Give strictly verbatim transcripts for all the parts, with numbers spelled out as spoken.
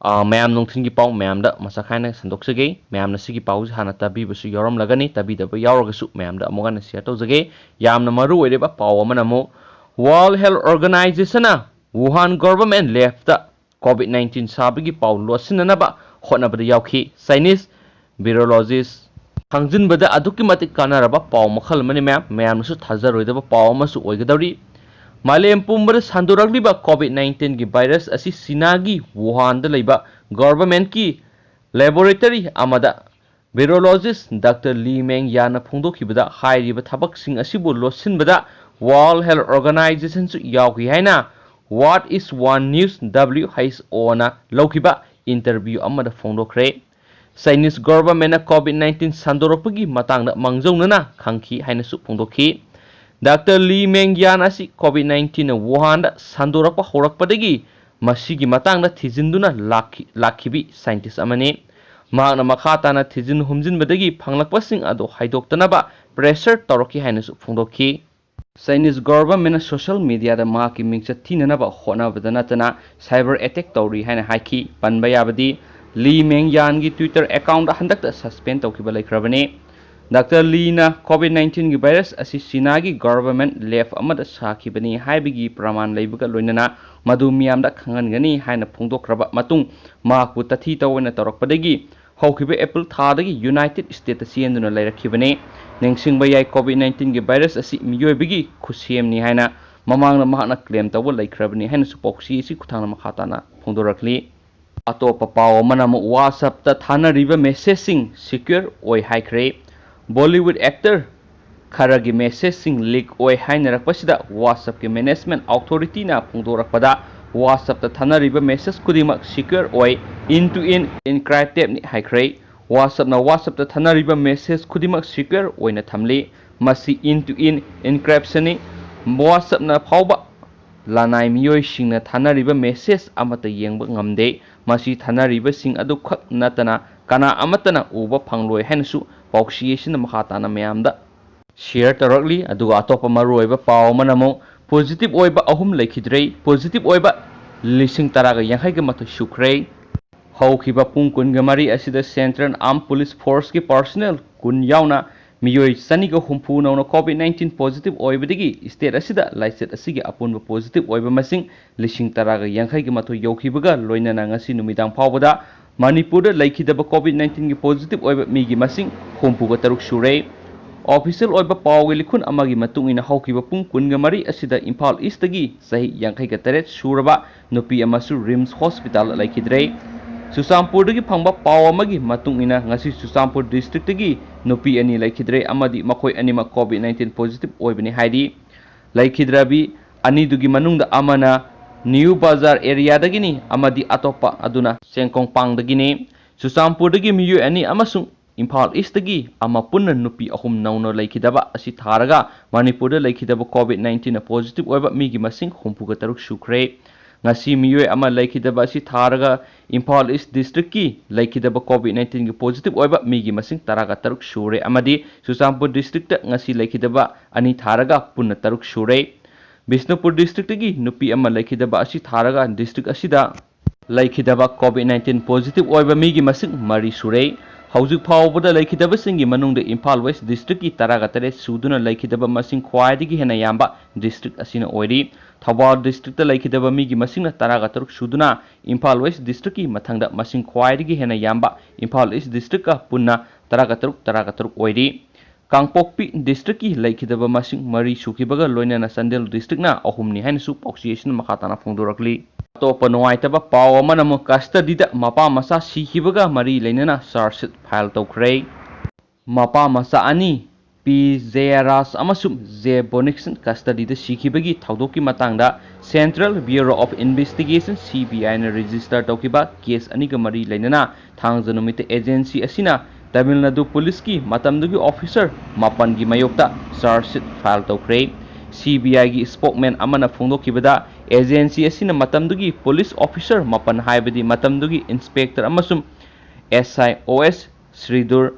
ꯑꯥ, ꯃꯌꯥꯝ ꯅꯨꯡꯊꯤꯜꯒꯤ ꯄꯥꯎ ꯃꯌꯥꯝꯗ ꯃꯁꯛ ꯈꯥꯏꯅ ꯁꯟꯗꯣꯛꯆꯒꯦ꯫ ꯃꯌꯥꯝꯅ ꯁꯤꯒꯤ ꯄꯥꯎꯁꯤ ꯍꯥꯟꯅ ꯇꯥꯕꯤꯕꯁꯨ ꯌꯥꯎꯔꯝꯂꯒꯅꯤ, ꯇꯥꯕꯤꯗꯕ ꯌꯥꯎꯔꯒꯁꯨ ꯃꯌꯥꯝꯗ ꯑꯃꯨꯛ ꯍꯟꯅ share ꯇꯧꯖꯒꯦ꯫ ꯌꯥꯝꯅ ꯃꯔꯨ ꯑꯣꯏꯔꯤꯕ ꯄꯥꯎ ꯑꯃꯅ ꯑꯃꯨꯛ World Health Organizationꯅ Wuhan Government Labꯇ COVID nineteen ꯁꯥꯕꯒꯤ ꯄꯥꯎ ꯂꯣꯠꯁꯤꯟꯅꯅꯕ ꯍꯣꯠꯅꯕꯗ ꯌꯥꯎꯈꯤ꯫ Chinese virologist ꯈꯪꯖꯤꯟꯕꯗ ꯑꯗꯨꯛꯀꯤ ꯃꯇꯤꯛ ꯀꯥꯟꯅꯔꯕ ꯄꯥꯎ ꯃꯈꯜ ꯑꯃꯅꯤ, ꯃꯌꯥꯝ꯫ ꯃꯌꯥꯝꯅꯁꯨ ꯊꯥꯖꯔꯣꯏꯗꯕ ꯄꯥꯎ ꯑꯃꯁꯨ ꯑꯣꯏꯒꯗꯧꯔꯤ꯫ ꯃꯥꯂꯦꯝ ꯄꯨꯝꯕꯗ ꯁꯟꯗꯣꯔꯛꯂꯤꯕ COVID nineteenꯒꯤ virus ꯑꯁꯤ ꯆꯤꯅꯥꯒꯤ ꯋꯨꯍꯥꯟꯗ ꯂꯩꯕ governmentꯀꯤ laboratory ꯑꯃꯗ virologist Doctor Li Mengyanꯅ ꯐꯣꯡꯗꯣꯛꯈꯤꯕꯗ, ꯍꯥꯏꯔꯤꯕ ꯊꯕꯛꯁꯤꯡ ꯑꯁꯤꯕꯨ ꯂꯣꯠꯁꯤꯟꯕꯗ World Health Organizationꯁꯨ ꯌꯥꯎꯈꯤ ꯍꯥꯏꯅ What is One News, WHOꯅ ꯂꯧꯈꯤꯕ interview ꯑꯃꯗ ꯐꯣꯡꯗꯣꯛꯈ꯭ꯔꯦ꯫ Chinese governmentꯅ COVID nineteen ꯁꯟꯗꯣꯔꯛꯄꯒꯤ ꯃꯇꯥꯡꯗ ꯃꯥꯡꯖꯧꯅꯅ ꯈꯪꯈꯤ ꯍꯥꯏꯅꯁꯨ ꯐꯣꯡꯗꯣꯛꯈꯤ꯫ Doctor Li Mengyan ꯑꯁꯤ COVID nineteenꯅ ꯋꯨꯍꯥꯟꯗ ꯁꯟꯗꯣꯔꯛꯄ ꯍꯧꯔꯛꯄꯗꯒꯤ ꯃꯁꯤꯒꯤ ꯃꯇꯥꯡꯗ ꯊꯤꯖꯤꯟꯗꯨꯅ ꯂꯥꯛꯈꯤ-, ꯂꯥꯛꯈꯤꯕꯤ scientist ꯑꯃꯅꯤ꯫ ꯃꯍꯥꯛꯅ ꯃꯈꯥ ꯇꯥꯅ ꯊꯤꯖꯤꯟ ꯍꯨꯝꯖꯤꯟꯕꯗꯒꯤ ꯐꯪꯂꯛꯄꯁꯤꯡ ꯑꯗꯨ ꯍꯥꯏꯗꯣꯛꯇꯅꯕ pressure ꯇꯧꯔꯛꯈꯤ ꯍꯥꯏꯅꯁꯨ ꯐꯣꯡꯗꯣꯛꯈꯤ꯫ Chinese governmentꯅ social mediaꯗ ꯃꯍꯥꯛꯀꯤ ꯃꯤꯡꯆꯠ ꯊꯤꯅꯅꯕ ꯍꯣꯠꯅꯕꯗ ꯅꯠꯇꯅ cyber attack ꯇꯧꯔꯤ ꯍꯥꯏꯅ ꯍꯥꯏꯈꯤ꯫ ꯄꯟꯕ ꯌꯥꯕꯗꯤ, Li Mengyanꯒꯤ Twitter accountꯗ ꯍꯟꯗꯛꯇ suspend ꯇꯧꯈꯤꯕ ꯂꯩꯈ꯭ꯔꯕꯅꯤ꯫ Doctor Liꯅ COVID nineteenꯒꯤ virus ꯑꯁꯤ ꯆꯤꯅꯥꯒꯤ government lab ꯑꯃꯗ ꯁꯥꯈꯤꯕꯅꯤ ꯍꯥꯏꯕꯒꯤ ꯄ꯭ꯔꯃꯥꯟ ꯂꯩꯕꯒ ꯂꯣꯏꯅꯅ ꯃꯗꯨ ꯃꯤꯌꯥꯝꯗ ꯈꯪꯍꯟꯒꯅꯤ ꯍꯥꯏꯅ ꯐꯣꯡꯗꯣꯛꯈ꯭ꯔꯕ ꯃꯇꯨꯡ, ꯃꯍꯥꯛꯄꯨ ꯇꯊꯤ ꯇꯑꯣꯏꯅ ꯇꯧꯔꯛꯄꯗꯒꯤ ꯍꯧꯈꯤꯕ April ꯊꯥꯗꯒꯤ United Statesꯇ ꯆꯦꯟꯗꯨꯅ ꯂꯩꯔꯛꯈꯤꯕꯅꯤ꯫ ꯅꯤꯡꯁꯤꯡꯕ ꯌꯥꯏ, COVID nineteenꯒꯤ virus ꯑꯁꯤ ꯃꯤꯑꯣꯏꯕꯒꯤ ꯈꯨꯠꯁꯦꯝꯅꯤ ꯍꯥꯏꯅ ꯃꯃꯥꯡꯗ ꯃꯍꯥꯛꯅ claim ꯇꯧꯕ ꯂꯩꯈ꯭ꯔꯕꯅꯤ ꯍꯥꯏꯅꯁꯨ ꯄꯥꯎꯆꯦ ꯑꯁꯤ ꯈꯨꯠꯊꯥꯡꯗ ꯃꯈꯥ ꯇꯥꯅ ꯐꯣꯡꯗꯣꯔꯛꯂꯤ꯫ ꯑꯇꯣꯞꯄ ꯄꯥꯎ ꯑꯃꯅ ꯑꯃꯨꯛ WhatsAppꯇ ꯊꯥꯅꯔꯤꯕ messageꯁꯤꯡ secure ꯑꯣꯏ ꯍꯥꯏꯈ꯭ꯔꯦ꯫ Bollywood actor ꯈꯔꯒꯤ messageꯁꯤꯡ leak ꯑꯣꯏ ꯍꯥꯏꯅꯔꯛꯄꯁꯤꯗ WhatsAppꯀꯤ management authorityꯅ ꯐꯣꯡꯗꯣꯔꯛꯄꯗ, WhatsAppꯇ ꯊꯥꯅꯔꯤꯕ message ꯈꯨꯗꯤꯡꯃꯛ secure ꯑꯣꯏ, end to end encryptedꯅꯤ ꯍꯥꯏꯈ꯭ꯔꯦ꯫ WhatsAppꯅ WhatsAppꯇ ꯊꯥꯅꯔꯤꯕ message ꯈꯨꯗꯤꯡꯃꯛ secure ꯑꯣꯏꯅ ꯊꯝꯂꯤ꯫ ꯃꯁꯤ end to end encryptionꯅꯤ꯫ WhatsAppꯅ ꯐꯥꯎꯕ ꯂꯅꯥꯏ ꯃꯤꯑꯣꯏꯁꯤꯡꯅ ꯊꯥꯅꯔꯤꯕ message ꯑꯃꯠꯇ ꯌꯦꯡꯕ ꯉꯝꯗꯦ꯫ ꯃꯁꯤ ꯊꯥꯅꯔꯤꯕꯁꯤꯡ ꯑꯗꯨꯈꯛ ꯅꯠꯇꯅ ꯀꯅꯥ ꯑꯃꯠꯇꯅ ꯎꯕ ꯐꯪꯂꯣꯏ ꯍꯥꯏꯅꯁꯨ ꯄꯥꯎꯆꯦ ꯑꯁꯤꯅ ꯃꯈꯥ ꯇꯥꯅ ꯃꯌꯥꯝꯗ share ꯇꯧꯔꯛꯂꯤ꯫ ꯑꯗꯨꯒ ꯑꯇꯣꯞꯄ ꯃꯔꯨꯑꯣꯏꯕ ꯄꯥꯎ ꯑꯃꯅ ꯑꯃꯨꯛ positive ꯑꯣꯏꯕ ꯑꯍꯨꯝ ꯂꯩꯈꯤꯗ꯭ꯔꯦ꯫ Positive ꯑꯣꯏꯕ ꯂꯤꯁꯤꯡ ꯇꯔꯥꯒ ꯌꯥꯡꯈꯩꯒ ꯃꯥꯊꯣꯏ ꯁꯨꯈ꯭ꯔꯦ꯫ ꯍꯧꯈꯤꯕ ꯄꯨꯡ ꯀꯨꯟꯒ ꯃꯔꯤ ꯑꯁꯤꯗ Central Armed Police Forceꯀꯤ personnel ꯀꯨꯟ ꯌꯥꯎꯅ ꯃꯤꯑꯣꯏ ꯆꯅꯤꯒ ꯍꯨꯝꯐꯨ ꯅꯧꯅ COVID nineteen positive ꯑꯣꯏꯕꯗꯒꯤ state ꯑꯁꯤꯗ ꯂꯥꯏꯆꯠ ꯑꯁꯤꯒꯤ ꯑꯄꯨꯟꯕ positive ꯑꯣꯏꯕ ꯃꯁꯤꯡ ꯂꯤꯁꯤꯡ ꯇꯔꯥꯒ ꯌꯥꯡꯈꯩꯒ ꯃꯥꯊꯣꯏ ꯌꯧꯈꯤꯕꯒ ꯂꯣꯏꯅꯅ ꯉꯁꯤ ꯅꯨꯃꯤꯗꯥꯡ ꯐꯥꯎꯕꯗ ꯃꯅꯤꯄꯨꯔꯗ ꯂꯩꯈꯤꯗꯕ COVID nineteenꯒꯤ positive ꯑꯣꯏꯕ ꯃꯤꯒꯤ ꯃꯁꯤꯡ ꯍꯨꯝꯐꯨꯒ ꯇꯔꯨꯛ ꯁꯨꯔꯦ꯫ Official ꯑꯣꯏꯕ ꯄꯥꯎꯒꯤ ꯂꯤꯈꯨꯟ ꯑꯃꯒꯤ ꯃꯇꯨꯡ ꯏꯟꯅ ꯍꯧꯈꯤꯕ ꯄꯨꯡ ꯀꯨꯟꯒ ꯃꯔꯤ ꯑꯁꯤꯗ ꯏꯝꯐꯥꯜ Eastꯇꯒꯤ ꯆꯍꯤ ꯌꯥꯡꯈꯩꯒ ꯇꯔꯦꯠ ꯁꯨꯔꯕ ꯅꯨꯄꯤ ꯑꯃꯁꯨ RIMS Hospitalꯗ ꯂꯩꯈꯤꯗ꯭ꯔꯦ꯫ ꯆꯨꯔꯆꯥꯟꯄꯨꯔꯗꯒꯤ ꯐꯪꯕ ꯄꯥꯎ ꯑꯃꯒꯤ ꯃꯇꯨꯡ ꯏꯟꯅ ꯉꯁꯤ ꯆꯨꯔꯆꯥꯟꯄꯨꯔ districtꯇꯒꯤ ꯅꯨꯄꯤ ꯑꯅꯤ ꯂꯩꯈꯤꯗ꯭ꯔꯦ ꯑꯃꯗꯤ ꯃꯈꯣꯏ ꯑꯅꯤꯃꯛ COVID nineteen positive ꯑꯣꯏꯕꯅꯤ ꯍꯥꯏꯔꯤ꯫ ꯂꯩꯈꯤꯗ꯭ꯔꯕꯤ ꯑꯅꯤꯗꯨꯒꯤ ꯃꯅꯨꯡꯗ ꯑꯃꯅ ꯅ꯭ꯌꯨ ꯕꯖꯥꯔ areaꯗꯒꯤꯅꯤ ꯑꯃꯗꯤ ꯑꯇꯣꯞꯄ ꯑꯗꯨꯅ ꯆꯦꯡꯀꯣꯡꯄꯥꯡꯗꯒꯤꯅꯤ꯫ ꯆꯨꯔꯆꯥꯟꯄꯨꯔꯗꯒꯤ ꯃꯤꯑꯣꯏ ꯑꯅꯤ ꯑꯃꯁꯨꯡ ꯏꯝꯐꯥꯜ Eastꯇꯒꯤ ꯑꯃ ꯄꯨꯟꯅ ꯅꯨꯄꯤ ꯑꯍꯨꯝ ꯅꯧꯅ ꯂꯩꯈꯤꯗꯕ ꯑꯁꯤ ꯊꯥꯔꯒ ꯃꯅꯤꯄꯨꯔꯗ ꯂꯩꯈꯤꯗꯕ COVID nineteenꯅ positive ꯑꯣꯏꯕ ꯃꯤꯒꯤ ꯃꯁꯤꯡ ꯍꯨꯝꯐꯨꯒ ꯇꯔꯨꯛ ꯁꯨꯈ꯭ꯔꯦ꯫ ꯉꯁꯤ ꯃꯤꯑꯣꯏ ꯑꯃ ꯂꯩꯈꯤꯗꯕ ꯑꯁꯤ ꯊꯥꯔꯒ ꯏꯝꯐꯥꯜ East districtꯀꯤ ꯂꯩꯈꯤꯗꯕ COVID nineteenꯒꯤ positive ꯑꯣꯏꯕ ꯃꯤꯒꯤ ꯃꯁꯤꯡ ꯇꯔꯥꯒ ꯇꯔꯨꯛ ꯁꯨꯔꯦ ꯑꯃꯗꯤ ꯆꯨꯔꯆꯥꯟꯄꯨꯔ districtꯇ ꯉꯁꯤ ꯂꯩꯈꯤꯗꯕ ꯑꯅꯤ ꯊꯥꯔꯒ ꯄꯨꯟꯅ ꯇꯔꯨꯛ ꯁꯨꯔꯦ꯫ ꯕꯤꯁꯅꯨꯄꯨꯔ districtꯇꯒꯤ ꯅꯨꯄꯤ ꯑꯃ ꯂꯩꯈꯤꯗꯕ ꯑꯁꯤ ꯊꯥꯔꯒ district ꯑꯁꯤꯗ ꯂꯩꯈꯤꯗꯕ COVID nineteen positive ꯑꯣꯏꯕ ꯃꯤꯒꯤ ꯃꯁꯤꯡ ꯃꯔꯤ ꯁꯨꯔꯦ꯫ ꯍꯧꯖꯤꯛ ꯐꯥꯎꯕꯗ ꯂꯩꯈꯤꯗꯕꯁꯤꯡꯒꯤ ꯃꯅꯨꯡꯗ ꯏꯝꯐꯥꯜ West districtꯀꯤ ꯇꯔꯥꯒ ꯇꯔꯦꯠ ꯁꯨꯗꯨꯅ ꯂꯩꯈꯤꯗꯕ ꯃꯁꯤꯡ ꯈ꯭ꯋꯥꯏꯗꯒꯤ ꯍꯦꯟꯅ ꯌꯥꯝꯕ district ꯑꯁꯤꯅ ꯑꯣꯏꯔꯤ꯫ ꯊꯧꯕꯥꯜ districtꯇ ꯂꯩꯈꯤꯗꯕ ꯃꯤꯒꯤ ꯃꯁꯤꯡꯅ ꯇꯔꯥꯒ ꯇꯔꯨꯛ ꯁꯨꯗꯨꯅ ꯏꯝꯐꯥꯜ West districtꯀꯤ ꯃꯊꯪꯗ ꯃꯁꯤꯡ ꯈ꯭ꯋꯥꯏꯗꯒꯤ ꯍꯦꯟꯅ ꯌꯥꯝꯕ ꯏꯝꯐꯥꯜ East districtꯀ ꯄꯨꯟꯅ ꯇꯔꯥꯒ ꯇꯔꯨꯛ, ꯇꯔꯥꯒ ꯇꯔꯨꯛ ꯑꯣꯏꯔꯤ꯫ ꯀꯥꯡꯄꯣꯛꯄꯤ districtꯀꯤ ꯂꯩꯈꯤꯗꯕ ꯃꯁꯤꯡ ꯃꯔꯤ ꯁꯨꯈꯤꯕꯒ ꯂꯣꯏꯅꯅ ꯆꯥꯟꯗꯦꯜ districtꯅ ꯑꯍꯨꯝꯅꯤ ꯍꯥꯏꯅꯁꯨ ꯄꯥꯎꯆꯦ ꯑꯁꯤꯅ ꯃꯈꯥ ꯇꯥꯅ ꯐꯣꯡꯗꯣꯔꯛꯂꯤ꯫ ꯑꯇꯣꯞꯄ ꯅꯨꯡꯉꯥꯏꯇꯕ ꯄꯥꯎ ꯑꯃꯅ ꯑꯃꯨꯛ custodyꯗ ꯃꯄꯥ ꯃꯆꯥ ꯁꯤꯈꯤꯕꯒ ꯃꯔꯤ ꯂꯩꯅꯅ charge sheet file ꯇꯧꯈ꯭ꯔꯦ꯫ ꯃꯄꯥ ꯃꯆꯥ ꯑꯅꯤ, ꯄꯤ ꯖꯌꯔꯥꯖ ꯑꯃꯁꯨꯡ ꯖꯦ ꯕꯣꯅꯤꯛꯁꯟ custodyꯗ ꯁꯤꯈꯤꯕꯒꯤ ꯊꯧꯗꯣꯛꯀꯤ ꯃꯇꯥꯡꯗ Central Bureau of Investigation, CBIꯅ register ꯇꯧꯈꯤꯕ case ꯑꯅꯤꯒ ꯃꯔꯤ ꯂꯩꯅꯅ ꯊꯥꯡꯖ ꯅꯨꯃꯤꯠꯇ agency ꯑꯁꯤꯅ ꯇꯥꯃꯤꯜ ꯅꯥꯗꯨ policeꯀꯤ ꯃꯇꯝꯗꯨꯒꯤ officer ꯃꯥꯄꯟꯒꯤ ꯃꯥꯌꯣꯛꯇ charge sheet file ꯇꯧꯈ꯭ꯔꯦ꯫ CBIꯒꯤ spokesman ꯑꯃꯅ ꯐꯣꯡꯗꯣꯛꯈꯤꯕꯗ, agency ꯑꯁꯤꯅ ꯃꯇꯝꯗꯨꯒꯤ police officer ꯃꯥꯄꯟ, ꯍꯥꯏꯕꯗꯤ ꯃꯇꯝꯗꯨꯒꯤ inspector ꯑꯃꯁꯨꯡ SI OS ꯁ꯭ꯔꯤꯗꯨꯔ,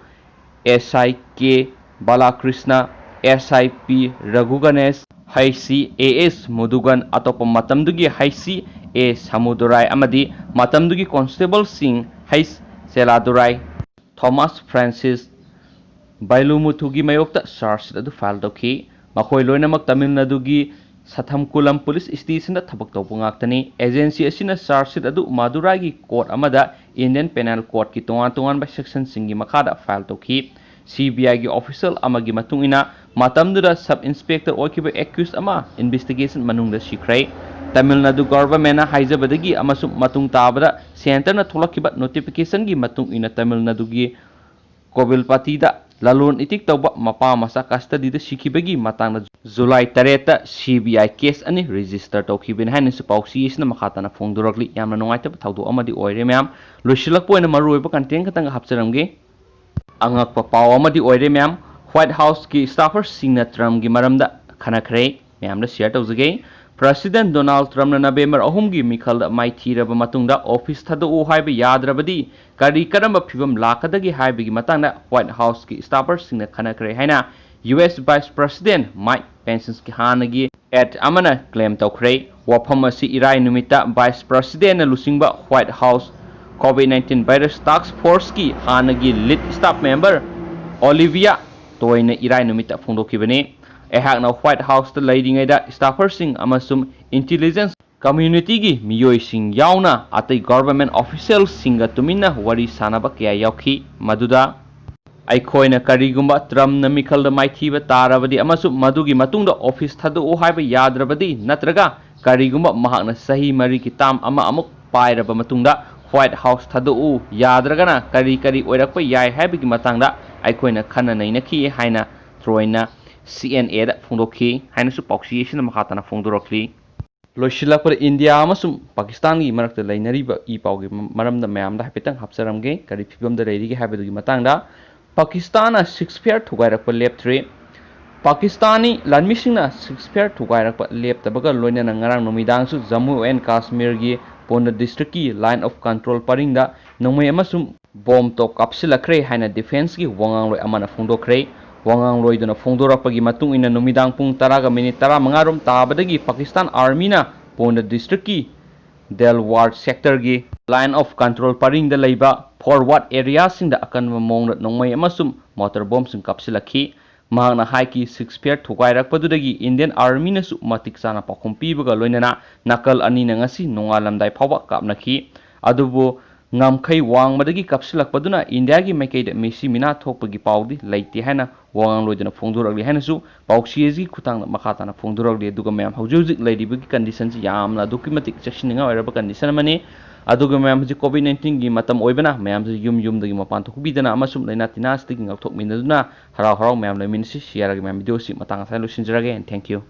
SI K ꯕꯥꯂꯥꯀ꯭ꯔꯤꯁꯅ, SI P ꯔꯘꯨꯒꯅꯦꯁ, ꯍꯩꯁ ꯁꯤ ꯑꯦ ꯑꯦꯁ ꯃꯨꯗꯨꯒꯟ, ꯑꯇꯣꯞꯄ ꯃꯇꯝꯗꯨꯒꯤ ꯍꯩꯁ ꯁꯤ ꯑꯦ ꯁꯃꯨꯗꯨꯔꯥꯏ ꯑꯃꯗꯤ ꯃꯇꯝꯗꯨꯒꯤ ꯀꯣꯟꯁꯇꯦꯕꯜꯁꯤꯡ ꯍꯩꯆ ꯆꯦꯂꯥꯗꯨꯔꯥꯏ, ꯊꯣꯃꯥꯁ ꯐ꯭ꯔꯥꯟꯁꯤꯁ ꯕꯥꯏꯂꯨꯃꯨꯊꯨꯒꯤ ꯃꯥꯌꯣꯛꯇ ꯆꯥꯔꯖ ꯁꯤꯠ ꯑꯗꯨ ꯐꯥꯏꯜ ꯇꯧꯈꯤ꯫ ꯃꯈꯣꯏ ꯂꯣꯏꯅꯃꯛ ꯇꯥꯃꯤꯜ ꯅꯥꯗꯨꯒꯤ ꯁꯊꯝꯀꯨꯂꯝ ꯄꯨꯂꯤꯁ ꯁ꯭ꯇꯦꯁꯟꯗ ꯊꯕꯛ ꯇꯧꯕ ꯉꯥꯛꯇꯅꯤ꯫ ꯑꯦꯖꯦꯟꯁꯤ ꯑꯁꯤꯅ ꯆꯥꯔꯖ ꯁꯤꯠ ꯑꯗꯨ ꯃꯥꯗꯨꯔꯥꯏꯒꯤ ꯀꯣꯔꯠ ꯑꯃꯗ ꯏꯟꯗꯤꯌꯟ ꯄꯦꯅꯦꯜ ꯀꯣꯗꯀꯤ ꯇꯣꯉꯥꯟ ꯇꯣꯉꯥꯟꯕ ꯁꯦꯛꯁꯟꯁꯤꯡꯒꯤ ꯃꯈꯥꯗ ꯐꯥꯏꯜ ꯇꯧꯈꯤ꯫ ꯁꯤ ꯕꯤ ꯑꯥꯏꯒꯤ ꯑꯣꯐꯤꯁꯤꯌꯦꯜ ꯑꯃꯒꯤ ꯃꯇꯨꯡ ꯏꯟꯅ, ꯃꯇꯝꯗꯨꯗ ꯁꯕ ꯏꯟꯁꯄꯦꯛꯇꯔ ꯑꯣꯏꯈꯤꯕ ꯑꯦꯀ꯭ꯌꯨꯁ ꯑꯃ ꯏꯟꯚꯦꯁꯇꯤꯒꯦꯁꯟ ꯃꯅꯨꯡꯗ ꯁꯤꯈ꯭ꯔꯦ꯫ ꯇꯥꯃꯤꯜ ꯅꯥꯗꯨ ꯒꯚꯔꯟꯃꯦꯟꯅ ꯍꯥꯏꯖꯕꯗꯒꯤ ꯑꯃꯁꯨꯡ ꯃꯇꯨꯡ ꯇꯥꯕꯗ ꯁꯦꯟꯇꯔꯅ ꯊꯣꯛꯂꯛꯈꯤꯕ ꯅꯣꯇꯤꯐꯤꯀꯦꯁꯟꯒꯤ ꯃꯇꯨꯡ ꯏꯟꯅ, ꯇꯥꯃꯤꯜ ꯅꯥꯗꯨꯒꯤ ꯀꯣꯕꯤꯜꯄꯇꯤꯗ ꯂꯂꯣꯟ ꯏꯇꯤꯛ ꯇꯧꯕ ꯃꯄꯥ ꯃꯆꯥ ꯀꯁꯇꯗꯤꯗ ꯁꯤꯈꯤꯕꯒꯤ ꯃꯇꯥꯡꯗ ꯖꯨꯂꯥꯏ ꯇꯔꯦꯠꯇ ꯁꯤ ꯕꯤ ꯑꯥꯏ ꯀꯦꯁ ꯑꯅꯤ ꯔꯦꯖꯤꯁꯇꯔ ꯇꯧꯈꯤꯕꯅꯤ ꯍꯥꯏꯅꯁꯨ ꯄꯥꯎꯆꯦ ꯑꯁꯤꯅ ꯃꯈꯥ ꯇꯥꯅ ꯐꯣꯡꯗꯣꯔꯛꯂꯤ꯫ ꯌꯥꯝꯅ ꯅꯨꯡꯉꯥꯏꯇꯕ ꯊꯧꯗꯣꯛ ꯑꯃꯗꯤ ꯑꯣꯏꯔꯦ ꯃꯌꯥꯝ꯫ ꯂꯣꯏꯁꯤꯜꯂꯛꯄ ꯑꯣꯏꯅ ꯃꯔꯨꯑꯣꯏꯕ ꯀꯟꯇꯦꯟ ꯈꯛꯇꯪ ꯍꯥꯞꯆꯔꯝꯒꯦ꯫ ꯑꯉꯛꯄ ꯄꯥꯎ ꯑꯃꯗꯤ ꯑꯣꯏꯔꯦ ꯃꯌꯥꯝ꯫ ꯋꯥꯏꯠ ꯍꯥꯎꯁꯀꯤ ꯁ꯭ꯇꯥꯐꯔꯁꯤꯡꯅ ꯇ꯭ꯔꯝꯒꯤ ꯃꯔꯝꯗ ꯈꯟꯅꯈ꯭ꯔꯦ꯫ ꯃꯌꯥꯝꯗ ꯁꯤꯌꯔ ꯇꯧꯖꯒꯦ꯫ ꯄ꯭ꯔꯁꯤꯗꯦꯟ ꯗꯣꯅꯥꯜꯗ ꯇ꯭ꯔꯝꯅ ꯅꯕꯦꯝꯕꯔ ꯑꯍꯨꯝꯒꯤ ꯃꯤꯈꯜꯗ ꯃꯥꯏꯊꯤꯔꯕ ꯃꯇꯨꯡꯗ ꯑꯣꯐꯤꯁ ꯊꯥꯗꯣꯛꯎ ꯍꯥꯏꯕ ꯌꯥꯗ꯭ꯔꯕꯗꯤ ꯀꯔꯤ ꯀꯔꯝꯕ ꯐꯤꯕꯝ ꯂꯥꯛꯀꯗꯒꯦ ꯍꯥꯏꯕꯒꯤ ꯃꯇꯥꯡꯗ ꯋꯥꯏꯠ ꯍꯥꯎꯁꯀꯤ ꯁ꯭ꯇꯥꯐꯔꯁꯤꯡꯅ ꯈꯟꯅꯈ꯭ꯔꯦ ꯍꯥꯏꯅ U S vice president Mike ꯄꯦꯟꯁꯀꯤ ꯍꯥꯟꯅꯒꯤ ꯑꯦꯠ ꯑꯃꯅ ꯀ꯭ꯂꯦꯝ ꯇꯧꯈ꯭ꯔꯦ꯫ ꯋꯥꯐꯝ ꯑꯁꯤ ꯏꯔꯥꯏ ꯅꯨꯃꯤꯠꯇ ꯚꯥꯏꯁ ꯄ꯭ꯔꯁꯤꯗꯦꯟꯅ ꯂꯨꯆꯤꯡꯕ white house covid nineteen virus task ꯐꯣꯔꯁꯀꯤ ꯍꯥꯟꯅꯒꯤ ꯂꯤꯗ ꯁ꯭ꯇꯥꯐ ꯃꯦꯝꯕꯔ ꯑꯣꯂꯤꯚꯤꯌꯥ ꯇꯣꯏꯅ ꯏꯔꯥꯏ ꯅꯨꯃꯤꯠꯇ ꯐꯣꯡꯗꯣꯛꯈꯤꯕꯅꯤ꯫ ꯑꯩꯍꯥꯛꯅ ꯋꯥꯏꯠ ꯍꯥꯎꯁꯇ ꯂꯩꯔꯤꯉꯩꯗ ꯁ꯭ꯇꯥꯐꯔꯁꯤꯡ ꯑꯃꯁꯨꯡ ꯏꯟꯇꯤꯂꯤꯖꯦꯟꯁ ꯀꯝꯃ꯭ꯌꯨꯅꯤꯇꯤꯒꯤ ꯃꯤꯑꯣꯏꯁꯤꯡ ꯌꯥꯎꯅ ꯑꯇꯩ ꯒꯚꯔꯟꯃꯦꯟꯠ ꯑꯣꯐꯤꯁꯤꯌꯦꯜꯁꯤꯡꯒ ꯇꯨꯃꯤꯟꯅ ꯋꯥꯔꯤ ꯁꯥꯅꯕ ꯀꯌꯥ ꯌꯥꯎꯈꯤ꯫ ꯃꯗꯨꯗ ꯑꯩꯈꯣꯏꯅ ꯀꯔꯤꯒꯨꯝꯕ ꯇ꯭ꯔꯝꯞꯅ ꯃꯤꯈꯜꯗ ꯃꯥꯏꯊꯤꯕ ꯇꯥꯔꯕꯗꯤ ꯑꯃꯁꯨꯡ ꯃꯗꯨꯒꯤ ꯃꯇꯨꯡꯗ ꯑꯣꯐꯤꯁ ꯊꯥꯗꯣꯛꯎ ꯍꯥꯏꯕ ꯌꯥꯗ꯭ꯔꯕꯗꯤ, ꯅꯠꯇ꯭ꯔꯒ ꯀꯔꯤꯒꯨꯝꯕ ꯃꯍꯥꯛꯅ ꯆꯍꯤ ꯃꯔꯤꯒꯤ ꯇꯥꯔꯝ ꯑꯃ ꯑꯃꯨꯛ ꯄꯥꯏꯔꯕ ꯃꯇꯨꯡꯗ ꯋꯥꯏꯠ ꯍꯥꯎꯁ ꯊꯥꯗꯣꯛꯎ ꯌꯥꯗ꯭ꯔꯒꯅ ꯀꯔꯤ ꯀꯔꯤ ꯑꯣꯏꯔꯛꯄ ꯌꯥꯏ ꯍꯥꯏꯕꯒꯤ ꯃꯇꯥꯡꯗ ꯑꯩꯈꯣꯏꯅ ꯈꯟꯅ ꯅꯩꯅꯈꯤ ꯍꯥꯏꯅ ꯇ꯭ꯔꯣꯏꯅ ꯁꯤ ꯑꯦꯟ ꯑꯦꯗ ꯐꯣꯡꯗꯣꯛꯈꯤ ꯍꯥꯏꯅꯁꯨ ꯄꯥꯎꯆꯦ ꯑꯁꯤꯅ ꯃꯈꯥ ꯇꯥꯅ ꯐꯣꯡꯗꯣꯔꯛꯂꯤ꯫ ꯂꯣꯏꯁꯤꯜꯂꯛꯄꯗ ꯏꯟꯗꯤꯌꯥ ꯑꯃꯁꯨꯡ ꯄꯥꯀꯤꯁꯇꯥꯟꯒꯤ ꯃꯔꯛꯇ ꯂꯩꯅꯔꯤꯕ ꯏ ꯄꯥꯎꯒꯤ ꯃꯔꯝꯗ ꯃꯌꯥꯝꯗ ꯍꯥꯏꯐꯦꯠꯇꯪ ꯍꯥꯞꯆꯔꯝꯒꯦ, ꯀꯔꯤ ꯐꯤꯕꯝꯗ ꯂꯩꯔꯤꯒꯦ ꯍꯥꯏꯕꯗꯨꯒꯤ ꯃꯇꯥꯡꯗ꯫ ꯄꯥꯀꯤꯁꯇꯥꯟꯅ ꯁꯤꯖꯐꯌꯔ ꯊꯨꯒꯥꯏꯔꯛꯄ ꯂꯦꯞꯇ꯭ꯔꯤ꯫ ꯄꯥꯀꯤꯁꯇꯥꯅꯤ ꯂꯥꯟꯃꯤꯁꯤꯡꯅ ꯁꯤꯖꯐꯌꯔ ꯊꯨꯒꯥꯏꯔꯛꯄ ꯂꯦꯞꯇꯕꯒ ꯂꯣꯏꯅꯅ ꯉꯔꯥꯡ ꯅꯨꯃꯤꯗꯥꯡꯁꯨ ꯖꯝꯃꯨ ꯑꯦꯟ ꯀꯥꯁꯃꯤꯔꯒꯤ ꯄꯣꯟꯗ ꯗꯤꯁꯇ꯭ꯔꯤꯛꯀꯤ ꯂꯥꯏꯟ ꯑꯣꯐ ꯀꯟꯇ꯭ꯔꯣꯜ ꯄꯔꯤꯡꯗ ꯅꯣꯡꯃꯩ ꯑꯃꯁꯨꯡ ꯕꯣꯝꯇꯣ ꯀꯥꯞꯁꯤꯜꯂꯛꯈ꯭ꯔꯦ ꯍꯥꯏꯅ ꯗꯤꯐꯦꯟꯁꯀꯤ ꯋꯥꯉꯥꯡꯂꯣꯏ ꯑꯃꯅ ꯐꯣꯡꯗꯣꯛꯈ꯭ꯔꯦ꯫ ꯋꯥꯉꯥꯡꯂꯣꯏꯗꯨꯅ ꯐꯣꯡꯗꯣꯔꯛꯄꯒꯤ ꯃꯇꯨꯡ ꯏꯟꯅ, ꯅꯨꯃꯤꯗꯥꯡ ꯄꯨꯡ ꯇꯔꯥꯒ ꯃꯤꯅꯤꯠ ꯇꯔꯥꯃꯉꯥ ꯔꯣꯝ ꯇꯥꯕꯗꯒꯤ ꯄꯥꯀꯤꯁꯇꯥꯟ ꯑꯥꯔꯃꯤꯅ ꯄꯣꯟꯗ ꯗꯤꯁꯇ꯭ꯔꯤꯛꯀꯤ ꯗꯦꯜꯋꯥꯔ ꯁꯦꯛꯇꯔꯒꯤ ꯂꯥꯏꯟ ꯑꯣꯐ ꯀꯟꯇ꯭ꯔꯣꯜ ꯄꯔꯤꯡꯗ ꯂꯩꯕ ꯐꯣꯔꯋꯥꯔꯗ ꯑꯦꯔꯤꯌꯥꯁꯤꯡꯗ ꯑꯀꯟꯕ ꯃꯑꯣꯡꯗ ꯅꯣꯡꯃꯩ ꯑꯃꯁꯨꯡ ꯃꯣꯇꯔ ꯕꯣꯝꯁꯤꯡ ꯀꯥꯞꯁꯤꯜꯂꯛꯈꯤ꯫ ꯃꯍꯥꯛꯅ ꯍꯥꯏꯈꯤ, ꯁꯤꯛꯁ ꯐꯤꯌꯔ ꯊꯨꯒꯥꯏꯔꯛꯄꯗꯨꯗꯒꯤ ꯏꯟꯗꯤꯌꯟ ꯑꯥꯔꯃꯤꯅꯁꯨ ꯃꯇꯤꯛ ꯆꯥꯅ ꯄꯥꯎꯈꯨꯝ ꯄꯤꯕꯒ ꯂꯣꯏꯅꯅ ꯅꯥꯀꯜ ꯑꯅꯤꯅ ꯉꯁꯤ ꯅꯣꯡꯉꯥꯜꯂꯝꯗꯥꯏ ꯐꯥꯎꯕ ꯀꯥꯞꯅꯈꯤ꯫ ꯑꯗꯨꯕꯨ ꯉꯝꯈꯩ ꯋꯥꯡꯃꯗꯒꯤ ꯀꯥꯞꯁꯤꯜꯂꯛꯄꯗꯨꯅ ꯏꯟꯗꯤꯌꯥꯒꯤ ꯃꯥꯏꯀꯩꯗ ꯃꯤꯁꯤ ꯃꯤꯅꯥ ꯊꯣꯛꯄꯒꯤ ꯄꯥꯎꯗꯤ ꯂꯩꯇꯦ ꯍꯥꯏꯅ ꯋꯥꯉꯥꯡꯂꯣꯏꯗꯨꯅ ꯐꯣꯡꯗꯣꯔꯛꯂꯤ ꯍꯥꯏꯅꯁꯨ ꯄꯥꯎꯆꯦ ꯑꯁꯤꯒꯤ ꯈꯨꯠꯊꯥꯡꯗ ꯃꯈꯥ ꯇꯥꯅ ꯐꯣꯡꯗꯣꯔꯛꯂꯤ꯫ ꯑꯗꯨꯒ ꯃꯌꯥꯝ, ꯍꯧꯖꯤꯛ ꯍꯧꯖꯤꯛ ꯂꯩꯔꯤꯕꯒꯤ ꯀꯟꯗꯤꯁꯟꯁꯤ ꯌꯥꯝꯅ ꯑꯗꯨꯛꯀꯤ ꯃꯇꯤꯛ ꯆꯦꯛꯁꯤꯟꯅꯤꯡꯉꯥꯏ ꯑꯣꯏꯔꯕ ꯀꯟꯗꯤꯁꯟ ꯑꯃꯅꯤ꯫ ꯑꯗꯨꯒ ꯃꯌꯥꯝ, ꯍꯧꯖꯤꯛ ꯀꯣꯚꯤꯗ ꯅꯥꯏꯟꯇꯤꯟꯒꯤ ꯃꯇꯝ ꯑꯣꯏꯕꯅ ꯃꯌꯥꯝꯁꯤ ꯌꯨꯝ ꯌꯨꯝꯗꯒꯤ ꯃꯄꯥꯟ ꯊꯣꯛꯄꯤꯗꯅ ꯑꯃꯁꯨꯡ ꯂꯥꯏꯅꯥ ꯇꯤꯟꯅꯥꯁꯤꯗꯒꯤ ꯉꯥꯛꯊꯣꯛꯃꯤꯟꯅꯗꯨꯅ ꯍꯔꯥꯎ ꯍꯔꯥꯎ ꯃꯌꯥꯝ ꯂꯩꯃꯤꯟꯅꯁꯤ꯫ ꯁꯤ ꯍꯥꯏꯔꯒ ꯃꯌꯥꯝ, ꯚꯤꯗꯤꯑꯣꯁꯤ ꯃꯇꯥꯡ ꯑꯁꯤꯗ ꯂꯣꯏꯁꯤꯟꯖꯔꯒꯦ꯫ And thank you꯫